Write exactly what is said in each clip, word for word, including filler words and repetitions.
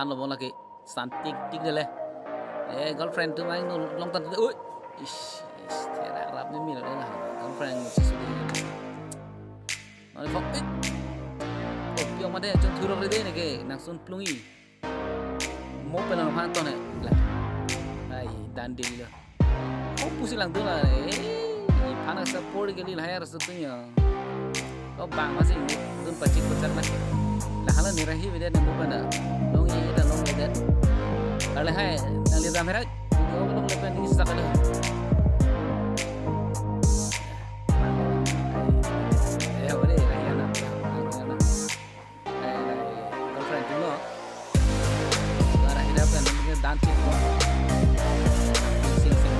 Lo bong lake. Santik tik dele. Eh, girlfriend atum ahin along tan. Ui. Ish, ish, therak rap ni milo la. Girlfriend musi sudi. Mane phok. Eh. Oh, piong mate, chun thurok rede neke. Nangsun plungi. Mo pen nang phan ton he. La. Ai, dan ding lo. Oh, pusi langdun la. Eh, phan support ke li lahai arsa tun ya. Ko bang masih dun pachik pachak na. Lahala nirahi beda ne mo pen na. Long ye da long ye da. Kale hai, nang li ram herai. Ko long le pen ni sak ada. Eh, boleh, rahi na. Girlfriend atum lo. Bara hina pen nang dan chik mo. Sing sing.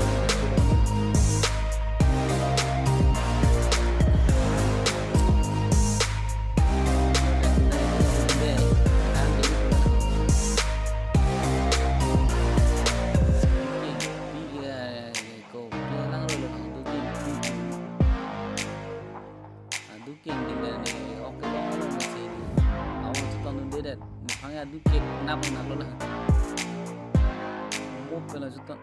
Ko, ko lang lo lo, dukin, dukin. Adukin ding dan ni, oke long long si. Awang chuton nun dedet. Muphang adukin nap nap lo la. Mo pela chuton.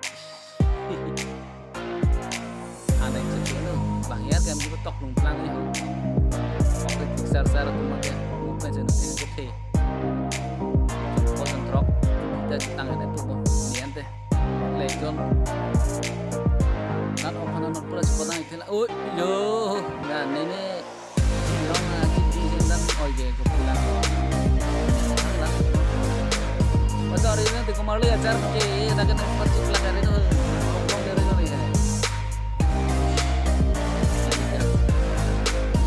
Anai chuton lo. Bahyar kan kita tok lung plang ni ho. Oke, sar sar tu makai. Mo pen chuton ni kote. Kosan trok. Kita chutang ni tu mo. Ni ante. Lejon. Nan okhana not pura si padang ithela. Oh, yo. Na nene. Long na chit di sing dan oi je ko pulang. Alang. Pasal hari ini di Komarli ajar ke, eh, tak kena pacik lah hari itu. Long dari itu ya.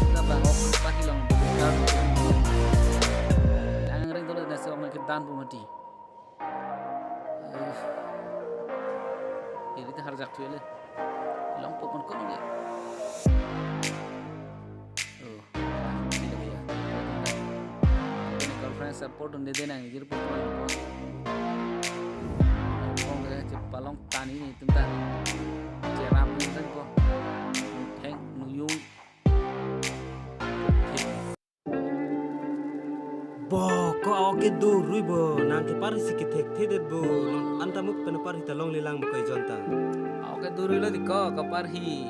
Kita bangok pagi long besar. Yang ring dulu nasi orang kita dan pemati. Eri ta harjak thuile. Long popon kon ge. Oh, sila ya. Girlfriend support unde de nang jir popon ko. Kong ge chepalong tani ni tum ta. Cheram ni tan ko. Theng nuyung. Bo, ko aoke do rui bo, nang keparhi si kethek thedet bo, nang anta muk pen parhi ta longle lang bo kai jonta. Aoke do rui lo di ko, kaparhi.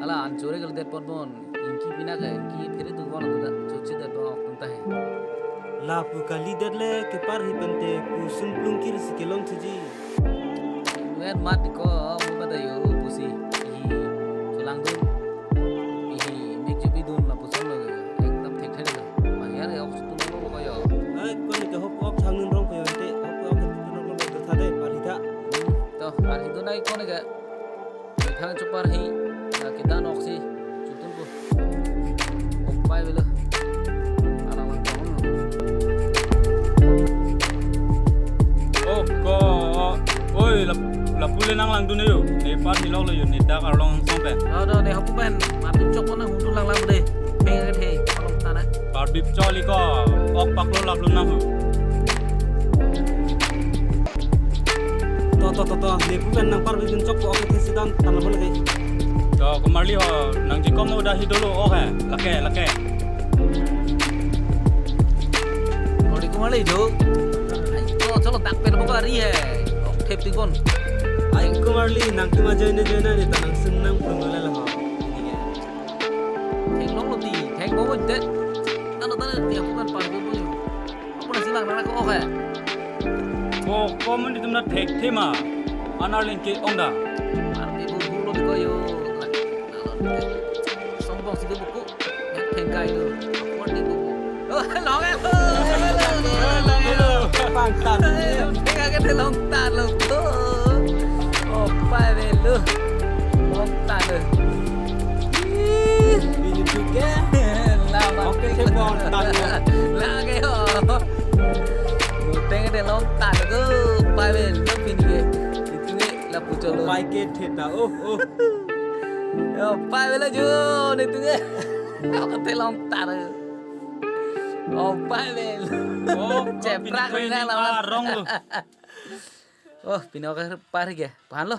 Ala anchore kal det pot bon, ingki pina ke, ingki phere tu bon tu da, chuchi det bon ok tum ta he. Lapu kali det le keparhi pente, pu sumplung kiri si kelong thuji. Wen mat di ko, mo ba da yo, pusi, ihi, chulang dun, ihi, mek jupi dun, lapuson lo, ekdam thek thek lo. Mahir ya, ok sutum lo ko yo. Ai, ko ni ke hop ok thang nun rong ko yo te, hop ok thang nun rong ko yo te thade, parhi tha. Hmm, to, parhi dun ai ko ni ke. Thang chupar hi, ya, kita nok si, chutun ko. Opai belo. Alang lang ko. Oh, ko, oi, lap-, lapu le nang langdun yo. Ne parhi lok lo yo, ne dak arlong song pen. Oh, do, ne hapu pen. Mapip chok ko nang hundun lang lang de. Hei, hei, hei, arlong tana. Parbip choli ko, ok paklo laplun nang hu. To, to, to, to, ne pu pen nang parbip chok ko, ok, the si dan, tana bol ke. To, Komarli ho, nang ji komo da hi dolo, ok, lake, lake. Ori Komarli jo. Ai, to, cholo dak pen bok ari he. Ok, thep tik bon. Ai, Komarli, nang tum ajoine joine ne ta nang sun nang pun le ho. Thek long lo ti, thek bo bon te. Tano tano ti apukan parbi bo yo. Apuna si bang nang ko oke. Ko, ko mun di tum na thek the ma. Anar ling ke ong da. Parbi bo bu lo ko yo. Song bong si ke buku. Thek kai lo. Apun di buku. Oh, long eh. Pangkat. Thek kai ke long ta lo ko. Opai belo. Long ta lo. Bini juga. Lama. Oke, thek long ta lo. Lagi ho. Thek kai long ta lo ko. Pai belo pini ke. Itu ni lapu cholo. Pai ke thek ta. Oh, oh. Yo, pai belo jo, ne tu ke. Oke, thek long ta lo. Opai belo. Oh, cheprak pini na lama. Rong lo. Oh, pini oke parhi ke. Pahan lo.